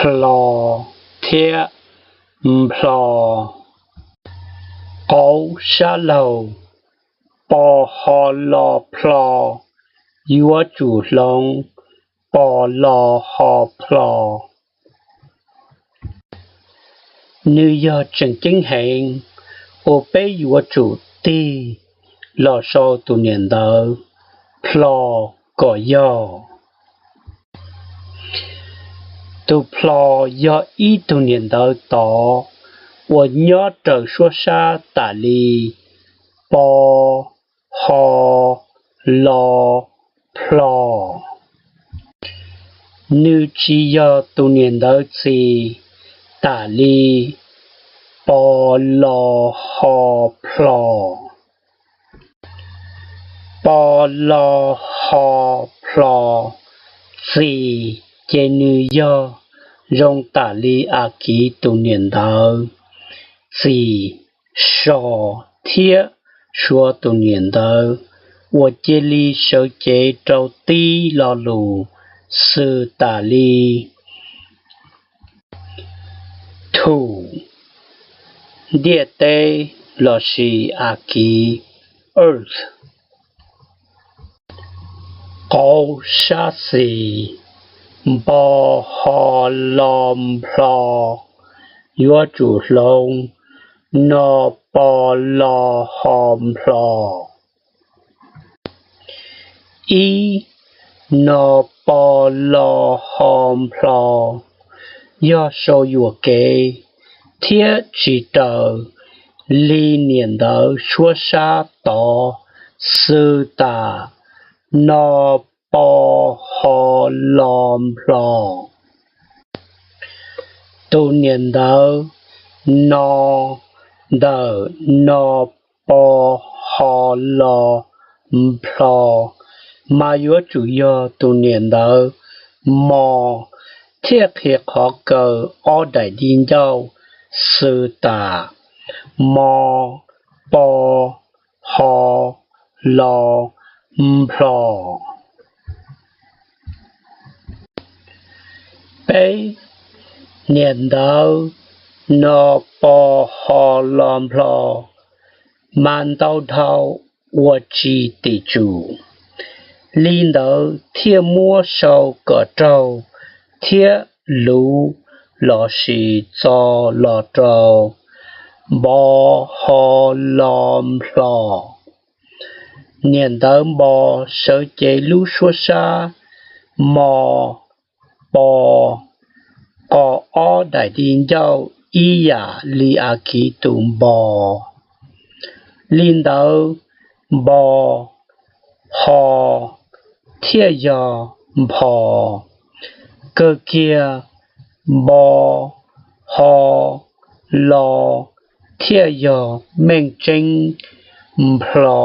plo thiab nplho. Qauv sab laug, po ho lo plho, yuav tsum hloov po lo ho plho. Nws yog tseem ceeb heev uas peb yuav tsum tig los sau tus niam ntawv plho kom yog. Tus plho yog ib tug niam ntawv tod uas nyob raws suab sab tas li po ho lo plho. Nws tsis yog tus niam ntawv txi tas li po lo ho plho. Po lo ho plho txi, ces nws yog zoo tas li Akiv tus niam ntawv txi so thiab Suav tus niam ntawv uas cia li sawv cev rau tib lo lus xws tas li thu, ntiaj teb lossis Akiv earth. Qauv sab xis, npo ho lo nplho, yuav tsum hloov no po lo ho nplho. Ib, no po lo ho nplho yog sau yuam kev thiab tsis raws li niam ntawv suab sab tod xws tas no po ho lo nplho. Tus niam ntawv no ntawm no po ho lo nplho mas yuav tsum yog tus niam ntawv mo thiaj qhia qhov kaw ob daim di ncauj xws tas mo po ho lo nplho. Peb, niam ntawv no po ho lo nplho mas ntau dhau ua tsis tim tsum, li ntawd thiaj muab sau kom raug thiab luv lossis txo los rau npo ho lo nplho. Niam ntawv npo sawv cev lub suab sab mo po qo ob daim di ncauj ib yam li Akiv tus npo. Li ntawd npo ho thiaj yog npho. Kawg kiag npo ho lo thiaj yog meej tseeb nplho.